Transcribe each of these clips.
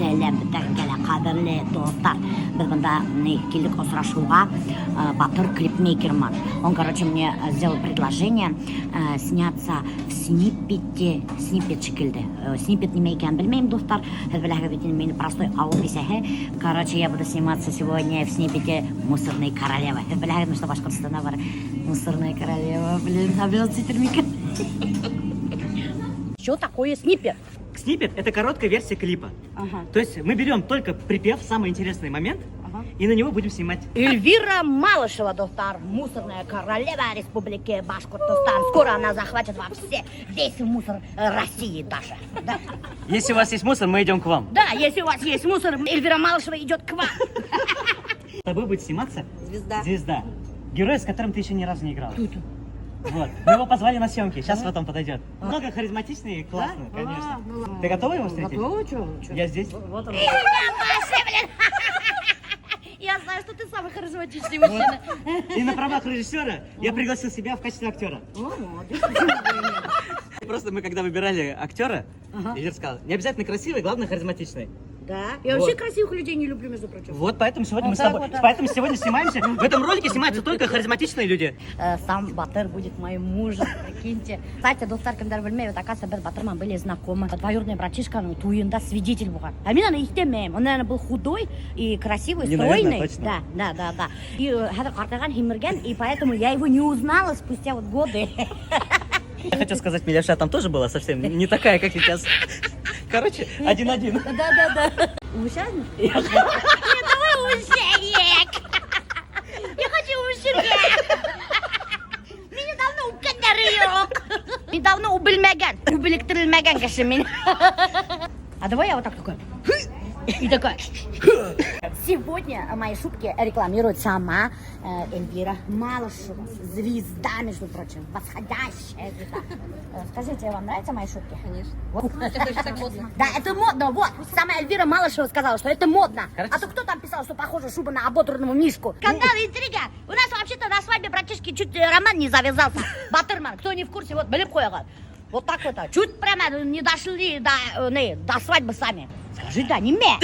Сәләм бөтәгеҙгә лә, ҡәҙерле дуҫтар. Беҙ бында ни килдек осрашыуға Батыр клипмейкер менән. Он, короче, мне сделал предложение сняться в сниппете, сниппет шикелле. Сниппет нимә икәнен белмәйем, дуҫтар. Һеҙ беләһегеҙ бит инде, мин простой ауыл бисәһе. Короче, я буду сниматься сегодня в сниппете «Мусорной королевы». Һеҙ беләһегеҙме, что Башҡортостанда бар «Мусорная королева»? Блин, обязательно итер микән? Что такое сниппет? Сниппет — это короткая версия клипа. То есть мы берем только припев, самый интересный момент, и на него будем снимать. Эльвира Малышева, дуҫтар, мусорная королева Республики Башкортостан. Скоро она захватит во все, весь мусор России даже. Да? Если у вас есть мусор, мы идем к вам. Да, если у вас есть мусор, Эльвира Малышева идет к вам. С тобой будет сниматься Звезда. Звезда. Герой, с которым ты еще ни разу не играл. Вот. Мы его позвали на съемки. Сейчас вот он подойдет. Много харизматичный и классный, конечно. Ты готова его встретить? Готова, что? Я здесь. Вот он. Маша, блин! Я знаю, что ты самый харизматичный мужчина. И на правах режиссера я пригласил себя в качестве актера. О, молодец. Просто мы, когда выбирали актера, Эльвира сказала: «Не обязательно красивый, главное, харизматичный». Да? Я Вот. вообще красивых людей не люблю, между прочим. Вот поэтому сегодня Вот мы с так тобой, вот, да. поэтому сегодня снимаемся. В этом ролике снимаются только харизматичные люди. Сам Батыр будет моим мужем, прикиньте. Кстати, дуҫтар, кемдәр белмәй, вот, оказывается, беҙ Батыр менән были знакомы. Двоюродный братишканың туйында свидетель булған. А мин уны иҫләмәйем. Он, наверное, был худой и красивый, Не, наверное, стройный. Точно. Да. И хәҙер ҡартайған, һимергән, и поэтому я его не узнала спустя вот годы. Я хочу сказать, Миляша там тоже была совсем не такая, как сейчас. Короче, один-один. Да. Үбешәһеңме? Нет, давай үбешәйек. Я хочу үбешергә. Мине давно үпкәндәре юҡ. Мин давно үбелмәгән, үбелектерелмәгән кеше мин. А давай я вот так такой. И такая. Сегодня мои шубки рекламирует сама Эльвира Малышева. Звезда, между прочим, восходящая звезда. Скажите, вам нравятся мои шубки? Конечно. Вот. Это же так модно. Да, это модно, вот. Сама Эльвира Малышева сказала, что это модно. Короче, А то кто там писал, что похожа шуба на ободранного мишку? Скандал, интрига. У нас вообще-то на свадьбе практически чуть роман не завязался. Батыр менән, кто не в курсе, вот, белеп ҡуйығыҙ. Вот так вот, а. Чуть прямо не дошли не, до свадьбы сами. Скажи, да, нимә.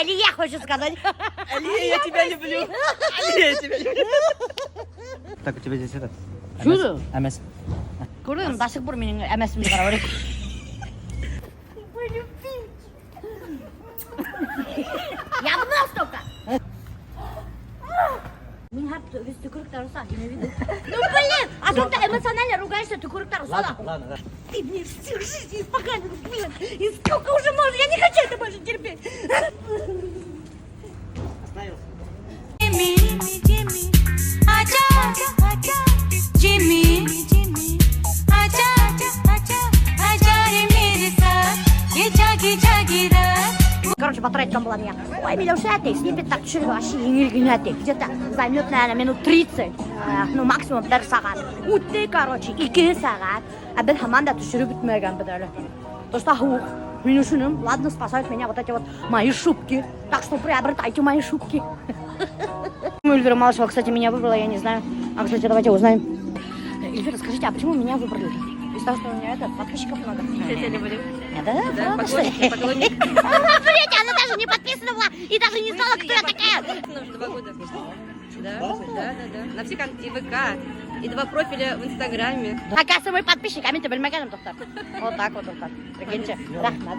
Алия хочет сказать. Алия, я тебя люблю. Алия, я тебя люблю. Так, у тебя здесь этот. Чудо. Әмәс. Күрҙең, до сих пор минең әмәсемде ҡарап йөрөй. Мой любимчик. Я в нос только. Мин хәп весь төкөрөктәр оса, не видно. Ну блин, а то ты эмоционально ругаешься, төкөрөктәр оса. Ладно, ладно, да. Ты мне всю жизнь испоганил, блин. И сколько уже можно? Я не хочу это больше терпеть. Остановился. Jimmy, Jimmy, आजा, आजा, Jimmy, Jimmy, आजा, आजा, आजा रे मेरे साथ, ये जागी जागी रात. Короче, Батыр әйткән була миңә. Ой, Миләүшә, ти, сниппеттар төшөрөү вообще еңел генә, ти. Где-то займет, наверное, минут 30. Ну, максимум бер сәғәт. Үтте, короче, 2 сәғәт. Ә беҙ һаман да төшөрөп бөтмәгәнбеҙ әле. То что, ух, мин өшөнөм. Ладно, спасают меня вот эти вот мои шубки. Так что приобретайте мои шубки. Эльвира Малышева, кстати, меня выбрала, я не знаю. А, кстати, давайте узнаем. Эльвира, скажите, а почему меня выбрали? Из-за того, что у меня это, подписчиков много? Я тебя люблю. Да, Да, правда, что ли? поклонник, поклонник. Блять, она даже не подписана была и даже не знала, кто я такая. Подписана уже 2 года. Да. На все и ВК, и два профиля в Инстаграме. Оказывается, мой подписчик, а мин белмәгәнмен, дуҫтар. Вот так вот, дуҫтар. Прикиньте. Рәхмәт.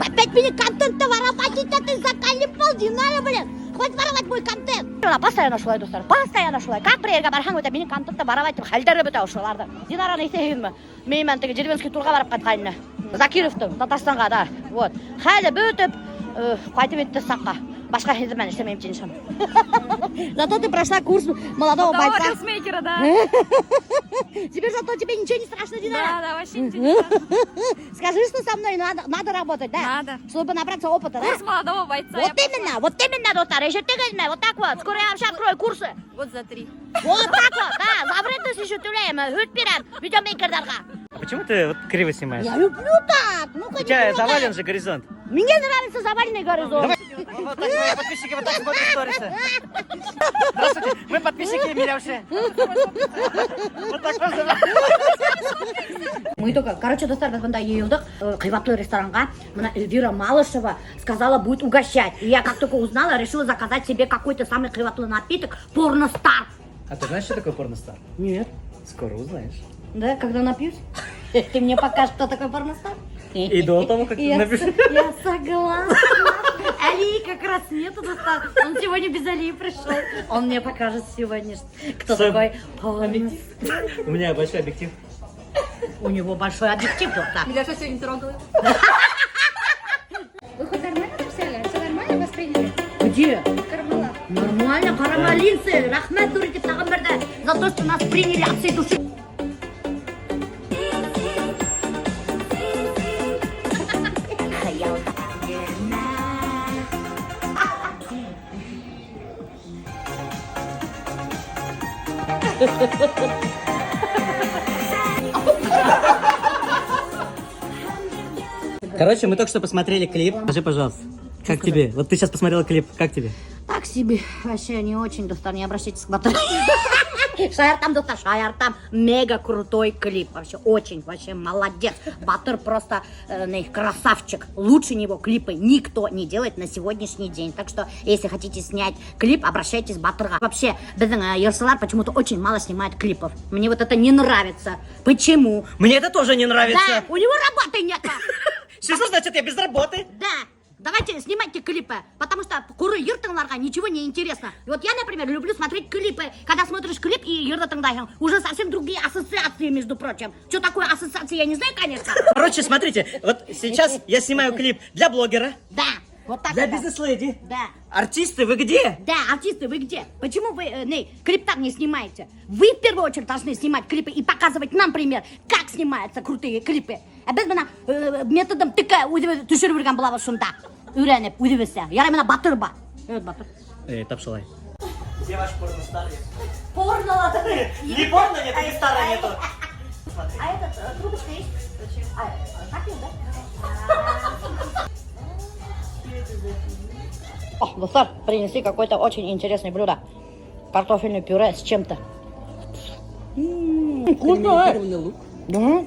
Опять минең контентты воровать итә, ты заколебал, Динара, блин. Хватит воровать мой контент. Ана постоянно шулай, дуҫтар. Постоянно шулай. Как бер ергә барһаң, үтә минең контентты воровать итеп хәлдәре бөтә ошоларҙың. Динараны иҫләйһегеҙме? Мин менән теге деревенский турға барып ҡайтҡайны. Закировтың, Татарстанға, да. Вот. Хәле бөтөп, ҡайтып етте саҡҡа. Башҡа һеҙҙең менән эшләмәйем тинем. Зато ты прошла курс молодого бойца. Рилсмейкера, да. Теперь зато тебе ничего не страшно, Динара. Да, вообще ничего не страшно. Скажи, что со мной надо работать, да? Надо. Чтобы набраться опыта, да? Курс молодого бойца. Вот именно, дуҫтар, ишеттегеҙме? Вот так вот. Скоро я вообще открою курсы. Вот за три. Вот так вот, да. За вредность еще түләйем, һөт бирәм видеомейкерҙарға. А почему ты вот криво снимаешь? Я люблю так. Ну-ка, У тебя не трогай. завален же горизонт. Мне нравится заваленный горизонт. Давай. Вот так мои подписчики вот так смотрят сторисы. Здравствуйте, мы подписчики Милявши. Вот так просто. Мы Мы только, короче, дуҫтар, беҙ бында йыйылдыҡ, ҡыйбатлы ресторанға. Бына Эльвира Малышева сказала, будет угощать. И я как только узнала, решила заказать себе какой-то самый ҡыйбатлы напиток, порностар. А ты знаешь, что такое порностар? Нет. Скоро узнаешь. Да, когда напьюсь? Ты мне покажешь, кто такой порностар? И до того, как ты напишешь. Я согласна. Алии как раз нету, дуҫтар. Он сегодня без Алии пришел. Он мне покажет сегодня, кто такой порностар. У меня большой объектив. У него большой объектив, дуҫтар. Меня что сегодня трогала? Вы хоть нормально там сели? Все нормально вас приняли? Где? Кармала. Нормально, ҡарамалинцы. Рәхмәт ҙур итеп тағын берҙе за то, что нас приняли от всей души. Хыялда генә. Короче, мы только что посмотрели клип. Скажи, пожалуйста, как тебе? Вот ты сейчас посмотрела клип, как тебе? Так себе, вообще не очень, дуҫтар, не обращайтесь к Батыру. Шаяртам, дуҫтар, шаяртам. Мега крутой клип, вообще очень, вообще молодец. Батыр просто не, красавчик. Лучше него клипы никто не делает на сегодняшний день. Так что, если хотите снять клип, обращайтесь к Батырға. Вообще, беҙҙең йырсылар почему-то очень мало снимает клипов. Мне вот это не нравится. Почему? Мне это тоже не нравится. Да, у него работы нет. Что значит, я без работы? Да, давайте снимайте клипы, потому что ҡоро йыр тыңларға ничего не интересно. И вот я, например, люблю смотреть клипы. Когда смотришь клип и йырҙы тыңлайһың, уже совсем другие ассоциации, между прочим. Что такое ассоциации, я не знаю, конечно. Короче, смотрите, вот сейчас я снимаю клип для блогера, Да, вот так. для это. бизнес-леди. Да. Артисты, вы где? Да, артисты, вы где? Почему вы не, клип не снимаете? Вы в первую очередь должны снимать клипы и показывать нам пример, как снимаются крутые клипы. Ә беҙ бына методом тыка үҙебеҙ төшөрөп йөрөгән булабыҙ шунда. Өйрәнеп, үҙебеҙсә. Ярай бына Батыр бар. Evet, Батыр. Эй, тап шулай. Где ваш порно-стар? Порно. Не порно нет, и стара нету. А этот, трубочка есть? Зачем? А, так да? О, дуҫтар, принесли какое-то очень интересное блюдо. Картофельное пюре с чем-то. Вкусно, э? лук. Да?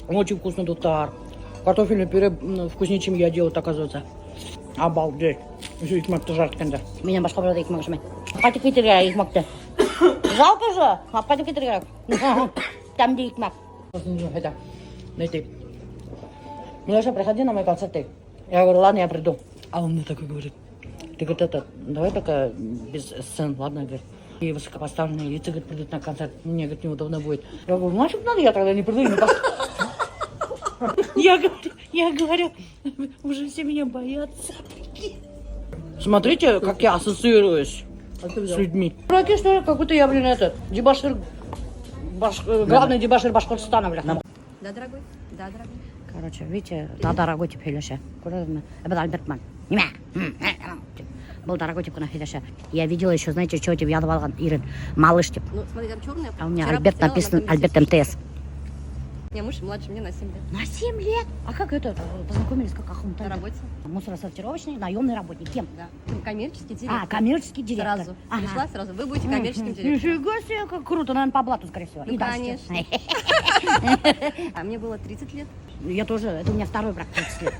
Очень вкусно, дуҫтар. Картофельное пюре вкуснее, чем я делаю, оказывается. Обалдеть. Еще икмәкте жартканда. Минән башҡа берәү ҙә икмәк ашамай. Ҡайтып китергә икмәкте. Жалко же. Ҡайтып китергә кәрәк. Тәмле икмәк. Это, знаете, Милоша, приходи на мои концерты. Я говорю, ладно, я приду. А он мне такой говорит, ты, говорит, это, давай только без сцен, ладно, говорит. И высокопоставленные лица, говорит, придут на концерт, мне, говорит, неудобно будет. Я говорю, нафиг надо, я тогда не приду и не Я говорю, уже все меня боятся. Смотрите, как я ассоциируюсь с людьми. Дураки, что ли, как будто я, блин, этот, дебошир, главный дебошир Башкортостана, бля. Да, дорогой? Да, дорогой. Короче, видите, да, дорогой тип һөйләшә. Күрәһегеҙме? Беҙ Альберт менән. Нимә? Был дорогой тип ҡына һөйләшә. Я видела еще, знаете, что тип яҙып алған ирен. Малыш тип. Ну, смотри, там черная. А у меня Альберт написано, Альберт МТС. У меня муж младше меня на 7 лет. На 7 лет? А как это? Познакомились, как Ахунтай? На работе. Мусоросортировочный, наемный работник. Кем? Да. Коммерческий директор. А, коммерческий директор. Сразу. Ага. Пришла сразу. Вы будете коммерческим директором. Нифига себе, как круто. Наверное, по блату, скорее всего. Ну, И дальше. конечно. А мне было 30 лет. Я тоже. Это у меня второй брак 30 лет.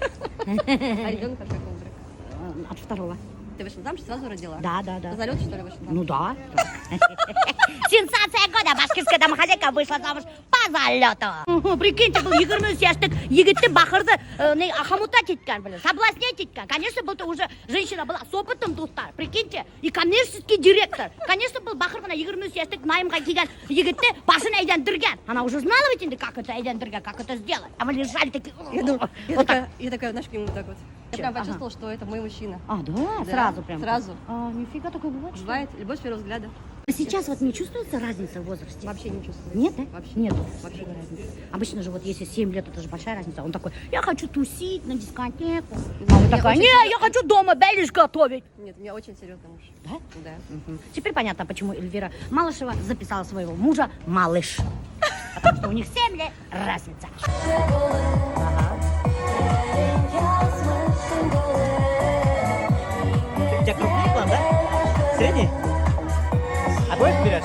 А ребенка от какого брака? От второго. Ты вышла замуж, сразу родила? Да. По залету, что ли, вышла замуж? Ну да. Сенсация года! Башкирская домохозяйка вышла замуж по залету. Прикиньте, был 23 йәшлек егетте бахырҙы не охомутать иткән, блин, соблазнять иткән. Конечно, был уже женщина была с опытом, дуҫтар. Прикиньте, и коммерческий директор. Конечно, был бахыр ғына 23 йәшлек наймға килгән егетте башын әйләндергән. Она уже знала ведь инде, как это әйләндергән, как это сделать. А вы лежали такие. Я думаю, я Вот так. такая, знаешь, к нему вот так вот. Я прям Ага. почувствовала, что это мой мужчина. А, да? Да, Сразу прям? сразу. А, нифига такое бывает, что ли? Бывает, любовь с первого взгляда. Сейчас вот не чувствуется разница в возрасте? Вообще не чувствую. Нет, да? Вообще. Нету. Вообще такой разницы. Обычно же вот если 7 лет, это же большая разница. Он такой, я хочу тусить на дискотеку. А вы У меня такая, очень не, серьезный- я хочу дома белиш готовить. Нет, у меня очень серьезный муж. Да? Да. Мгм. Теперь понятно, почему Эльвира Малышева записала своего мужа Малыш. Потому что у них 7 лет разница. У тебя крупнее план, да? Средний? Обоих берешь?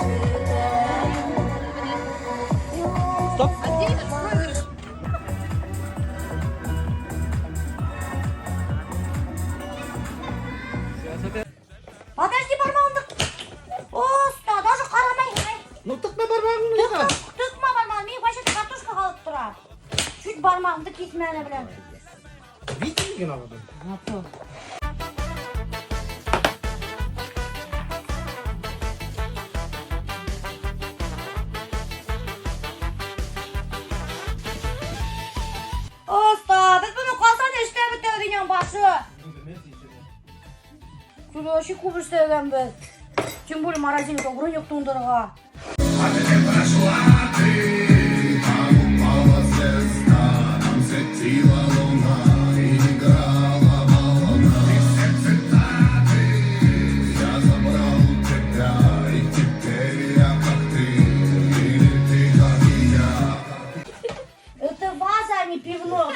Стоп. А где этот Тигән алды. Матур. Оҫта, беҙ быны ҡасан эшләп бөтәбеҙ, башы? Вообще күп эшләгәнбеҙ. Тем более морозильник урын юҡ туңдырырға. А где прошла ты, там упала звезда, там светила луна и играла волна. И все цитаты я забрал у тебя, и теперь я как ты, или ты как и я. Это ваза, а не пивной.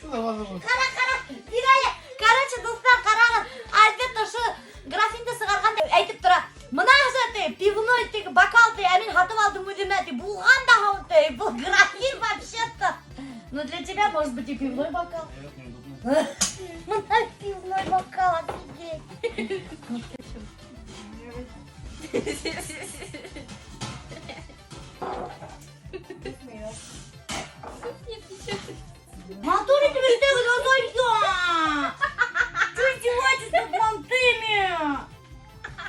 Ҡара, ҡара, бирәле. Короче, дуҫтар, ҡарағыҙ. Альберт ошо графинды сығарғанда әйтеп тора. Бына ти, пивной ти, бокал ти, ә мин һатып алдым үҙемә ти. Булған да һуң ти. Был графин вообще-то. Но для тебя может быть и пивной бокал. Бына пивной бокал, офигеть. Матур итеп эшләгеҙ, Азалия! Что издеваетесь над мантами?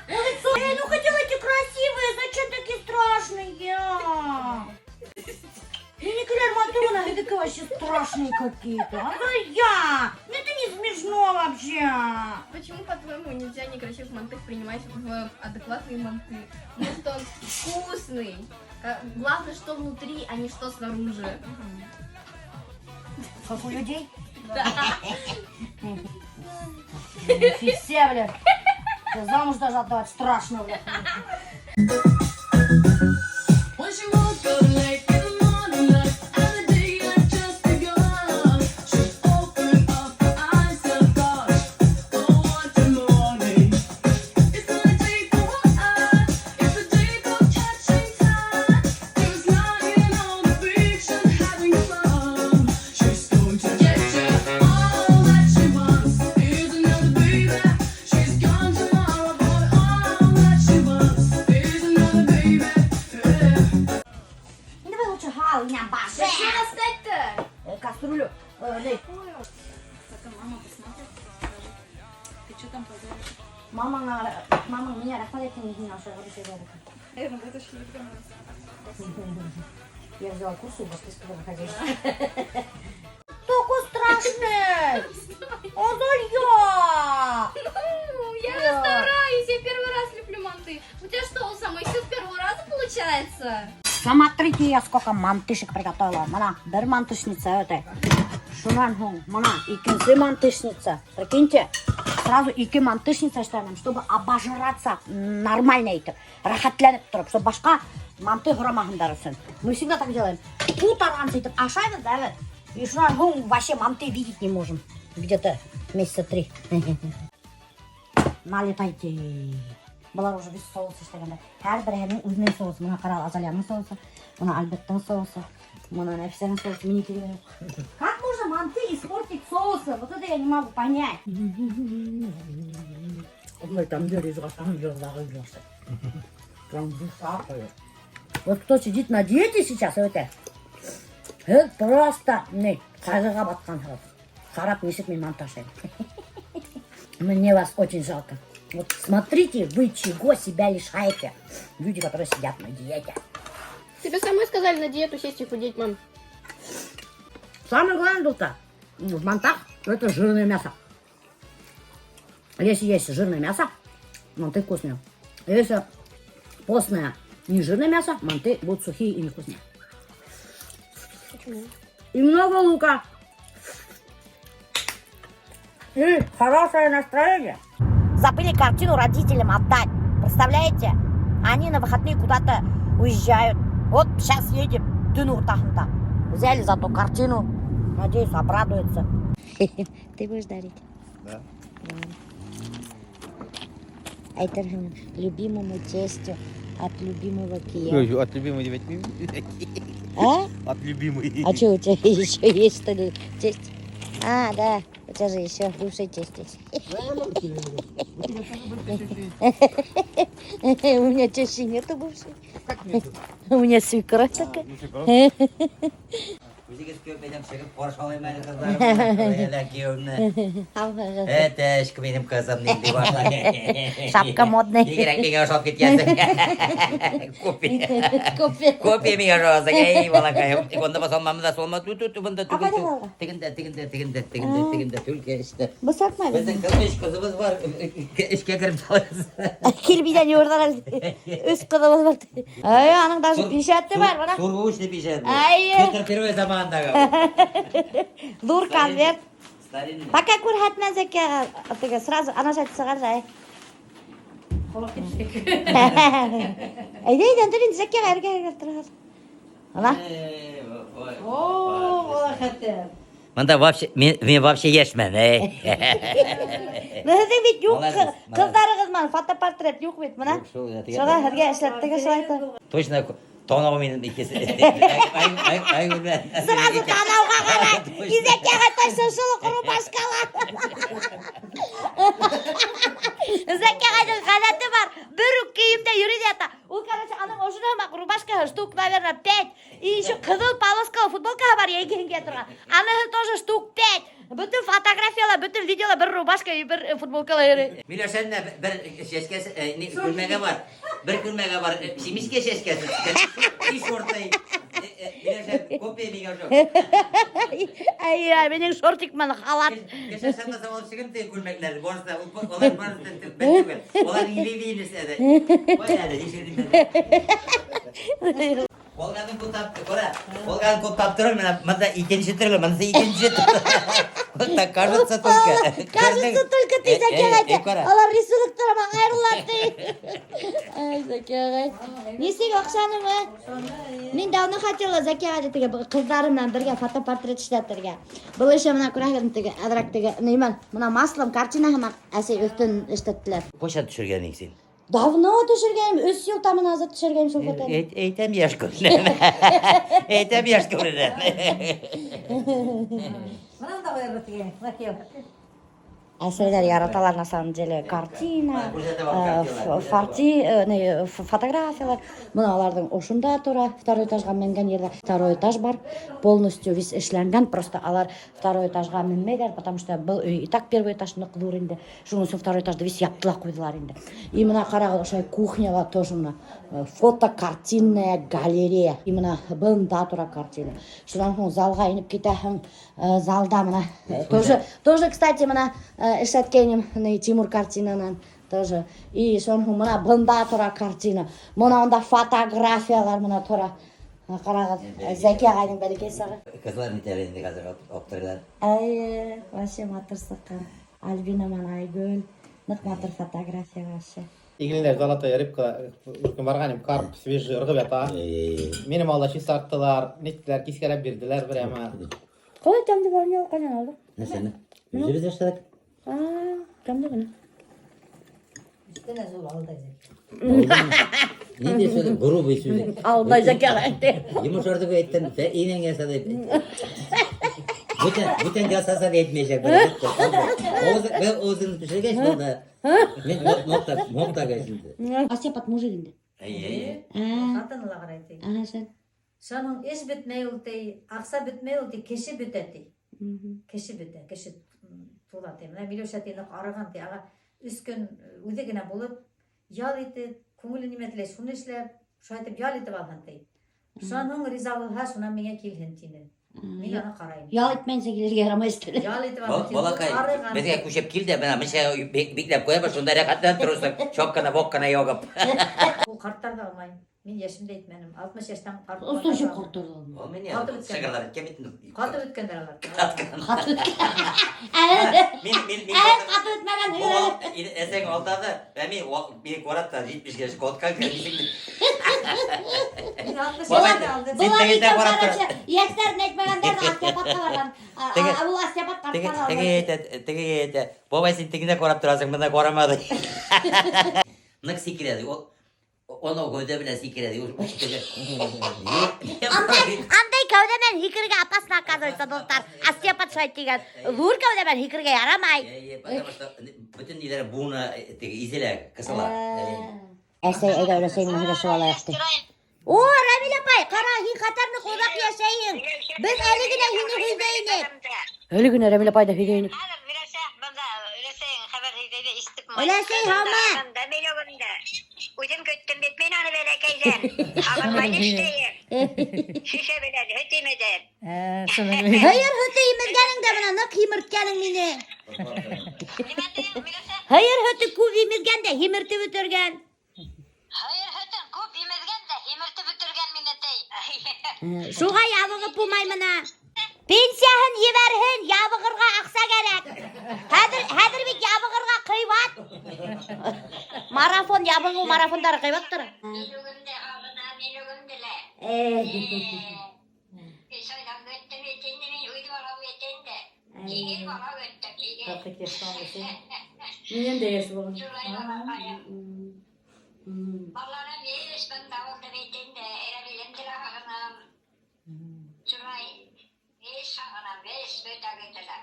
Ой, ну хотела эти красивые, зачем такие страшные? Минекеләр матур, һеҙҙеке вообще страшные какие-то. Азалия, ну это не смешно вообще. Почему, по-твоему, нельзя некрасивых манты принимать в адекватные манты? Может, он вкусный? Главное, что внутри, а не что снаружи. Как у людей? Да. Фисе, блядь. Замуж даже отдавать страшно, блядь. When she woke up late in the morning, light, and the day had just begun. She opened up her eyes and thought, oh, what a morning. It's not a day for us, it's a day for catching time. Just lying on the beach and having fun. She's going to get you all that she wants. Is another baby. She's gone tomorrow, but all that she wants is another baby. Yeah. Давай лучше һал, меня башы. Зачем достать-то? Кастрюлю. Лей. Потом мама посмотрит, скажет: ты что там позоришь? Мамаңа, мамаң миңә рәхмәт әйткән һин ашарға бешерҙе. Наверное, будет очень любимая. Я взяла курсы у башкирского хозяйства. Такой страшный! Азалия! Ну, я же стараюсь, я первый раз леплю манты. У тебя что, у самой все с первого раза получается? Смотрите, я сколько мантышек приготовила. Бына, бер мантышница это. Шунан һуң, бына, икенсе мантышница. Прикиньте, сразу ике мантышница эшләнем, чтобы обожраться нормально итеп, рәхәтләнеп тороп, чтобы башҡа манты һорамаһындар өсөн. Мы всегда так делаем. Ҡутарғансы итеп ашайбыҙ, да, бит? И шунан һуң вообще манты видеть не можем. Где-то месяца 3. Налетайте. Былар уже без соус эшләгәндәр. Һәр береһенең үҙенең соусы. Бына ҡара, Азалияның соусы, бына Альберттың соусы, бына Нәфисәнең соусы, минеке лә юҡ. Как можно манты испортить соусом? Вот это я не могу понять. Ой, там ризыҡ. Прям душа поет. Вот кто сидит на диете сейчас, это просто не, ҡайғыға батҡанһығыҙ. Ҡарап нисек мин манты ашайым. Мне вас очень жалко. Вот смотрите, вы чего себя лишаете. Люди, которые сидят на диете. Тебе самой сказали на диету сесть и худеть, мам. Самое главное, дуҫтар, в мантах это жирное мясо. Если есть жирное мясо, манты вкусные. Если постное, не жирное мясо, манты будут сухие и невкусные. Почему? И много лука. И хорошее настроение. Забыли картину родителям отдать. Представляете? Они на выходные куда-то уезжают. Вот сейчас едем. Төн уртаһында. Взяли зато картину. Надеюсь, обрадуются. Ты будешь дарить? Да. Әйтерһең любимому тестю от любимого кейәү. От любимой девять. А? От любимой. А что, у тебя еще есть, что ли, тесть? А, да, у тебя же еще бывший тесть есть. У меня тещи нету бывшей. Как нету? У меня свекровь такая. Ну, свекровь. Үҙегеҙ кеүек әйҙәм сығып ҡаршы алайым әле ҡыҙҙарымды, әле кейәүемде. Һаумыһығыҙ. Әтәш, минем ҡыҙым ниндәй башлай. Шапка модный. Бигерәк миңә ошап киткәнһең. Копия. Кофе. Копия миңә ошағансың. Эй, балакайым. Тик унда баҫалмам да солма. Ту ту ту бында түгел. Ҡайҙа алға? Тегендә, тегендә, тегендә, тегендә, тегендә түлке эштә. Бысатмай. Беҙҙең ҡыҙ өс ҡыҙыбыҙ бар. Эшкә кереп салабыҙ. Килеп өйҙән йыуырҙар әле. Өс ҡыҙыбыҙ бар. Ай, аның даже пишәте бар, бына. Сургучный пишәт. Әйе. Петр Первый заманындағы. Ҙур конверт. Старинный. Пока күрһәтмә Зәкиәгә. Теге сразу ана шайтып сығар ҙа. Әйҙә, әйҙә, тор инде Зәкиәгә эргәгә торығыҙ. Ана. Мында вообще мин, мин вообще йәшмен, эй. Һеҙҙең бит юҡ Молодец, молодец. ҡыҙҙарығыҙ менән фотопортрет юҡ бит бына. Юҡ шул, Шуға һеҙгә эшләттек шулай итеп. Точно танау минең икесе. Ай, ай, ай, белән. Сразу танауға ҡарай. Зәкиәгә точно шул уҡ рубашкала. Зәкиәгә ғәҙәте бар. Бер үк кейемдә йөрөй ҙә ята. Ул, короче, аның ошоно һымаҡ рубашкаһы штук, наверное, 5. И еще ҡыҙыл полоскалы футболкаһы бар йәйгеһен кейә торған. Аныһы тоже штук 5. Бөтөн фотографияла, бөтөн видеола бер рубашка и бер футболкала йөрөй. Миләүшәнең бер сәскәсе, ни, күлмәге бар. Бер күлмәге бар, семечкә сәскәсе. И шорты. Миләүшә, копия миңә ошо. Ай, ай, минең шортик менән халат. Кеше шанда алып сығып тей күлмәкләрҙе. Барыһы улар барыһы бер түгел. Улар илей әле. Ой, әле нисек Olganın күп тап, күрә. Olganın күп таптырыр, менә монда икенче төрле, монысы икенче төрле. Так кажется только. Кажется только ты, Зәки ағай. Ҡара. Улар рисуноктар айырылар ти. Ай, Зәки ағай. Нисек оҡшанымы? Мин давно хотела Зәки ағайҙы теге ҡыҙҙарым менән бергә фотопортрет эшләтергә. Был эше бына күрәһегеҙ теге әҙерәк теге нимә, бына маслом картина һымаҡ әсәй өҫтөн эшләттеләр. Ҡасан төшөргәнең һин? Давно төшөргәнем, өс йыл тому назад төшөргәнем шул фотоны. Әйтәм йәш күренәм. Әйтәм йәш күренәм. Бынан да ҡуярға тигән. Мына Әсәйләр яраталар на самом деле картина, Күрһәтә бар картиналар, фарти, не, фотографиялар. Бына уларҙың ошонда тора, второй этажға менгән ерҙә. Второй этаж бар, полностью весь эшләнгән, просто алар второй этажға менмәйҙәр, потому что был өй и так первый этаж ныҡ ҙур инде. Шуның өсөн второй этажды весь яптыла ҡуйҙылар инде. И бына ҡарағыҙ, ошолай кухняла тоже бына фотокартинная галерея. И бына бында тора картина. Шунан һуң залға инеп китәһең, залда бына тоже, кстати, бына эшләткәйнем Тимур картинанан тоже. И шунан һуң бына бында тора картина. Бына унда фотографиялар бына тора. Ҡарағыҙ, Зәки ағайҙың бәләкәй сағы. Ҡыҙҙар нитәләр инде хәҙер аптыралар. Ай, вообще матур сыҡҡан. Альбина менән Айгөл. Ныҡ матур фотография вообще. Игенләр золотая рыбка барған идем, карп свежий ырғып ята. Минем алда чистарттылар, ниттеләр, киҫкәләп бирҙеләр прямо. Ҡалай тәмле бар, не ҡайҙан алды? Нәрсәне? Үҙебеҙ эшләнек. А, тәмле генә. Өҫтөнә зул алдай. Ниндәй һүҙ? Грубый һүҙ. Алдай Зәки ағай. Йомшарҙы әйттем, инәң яһаны. Бүтән яһаса да әйтмәйәсәк. Ауыҙын бешергәс булды. Мин маҡтап, маҡтап инде. Остеопат мужик инде. Әйе. Ҡатыны ла ҡарай ти. Ага, шул. Шуның эш бөтмәй ул ти, аҡса бөтмәй ул ти, кеше бөтә ти. Кеше бөтә, кеше тула ти. Бына Миләүшә ти ныҡ арыған ти. Аға өс көн үҙе генә булып, ял итеп, күңеле нимә теләй, шуны эшләп, шулай итеп ял итеп алһын ти. Шунан һуң риза булһа, шунан миңә килһен тине. Мин аны ҡарайым. Ял итмәйенсә килергә ярамай өҫтөнә. Ял итеп алһын ти. Балаҡай, Арыған. беҙгә күсеп кил дә, бына мынса бикләп ҡуябыҙ, шунда рәхәтләнеп торорһоң, шоп ҡына, боҡ ҡына яғып. Ул ҡарттарҙы алмайым. Мин йәшемде әйтмәнем. 60 йәштән ҡарт. Ошо ҡарттарҙы алмай. Ул мине Ҡатып бөткән. шыгырлар иткән бит. Ҡатып бөткәндәр алар. Ҡатып бөткән. Әле Мин әле ҡатып бөтмәгән. Әсәң алдады, ә мин мине күрәт тә 70 йәш ҡатҡан кешең. Мин 60 Бабай, йәштә алдым. Син Былар тегендә икәү, ҡарап тор. короче, йәштәрен әйтмәгәндәр ҙә остеопатҡа барған. Ул остеопат Теге ҡарттар теге алмай. әйтә, теге әйтә. Бабай син тегендә ҡарап тораһың, бында ҡарамады. Ныҡ һикерә. Ул уны кәүҙә белән һикерә. Ул теге. Андай кәүҙә менән һикерергә опасно, оказывается, дуҫтар. Остеопат шулай тигән. Ҙур кәүҙә менән һикерергә ярамай. Потому что бөтөн ниләр быуыны теге иҙелә, ҡыҫыла. Әсәй, әйҙә, өләсәй менән һөйләшеп алайыҡ ти. О, Рамил апай, ҡара, һин хәтәр ныҡ оҙаҡ йәшәйһең. Беҙ әле генә һине һөйләй инек. Әле генә Рамил апайҙы һөйләй инек. Өләсәй, һаумы? Үҙем көттөм бит мин аны бәләкәйҙән. Ағылмай эшләйем. Шешә белән һөт имеҙеп. Һыйыр һөтө имеҙгәнең дә бына ныҡ һимерткәнең мине. Һыйыр һөтө күп имеҙгән дә һимертеп бөтөргән. Һыйыр һөтөн күп имеҙгән дә һимертеп бөтөргән мине тей. Шуға ябығып булмай бына. Пенсияһын ебәрһен, ябығырға аҡса кәрәк. Хәҙер, хәҙер бит ябығырға ҡыйбат. Марафон, ябығыу марафондары ҡыйбаттыр. Мин үгемде һағына, мин үгемде лә. Өс айҙан көттөм бит инде мин үҙ балам бит инде. Һигеҙ бала көттөм, һигеҙ. Минән дә йәш булған. Шулай балаҡайым. Балаларым еш бында булды бит инде. Рәмилемде лә һағынам. Шулай еш һағынам, еш бөтәгеҙҙе лә.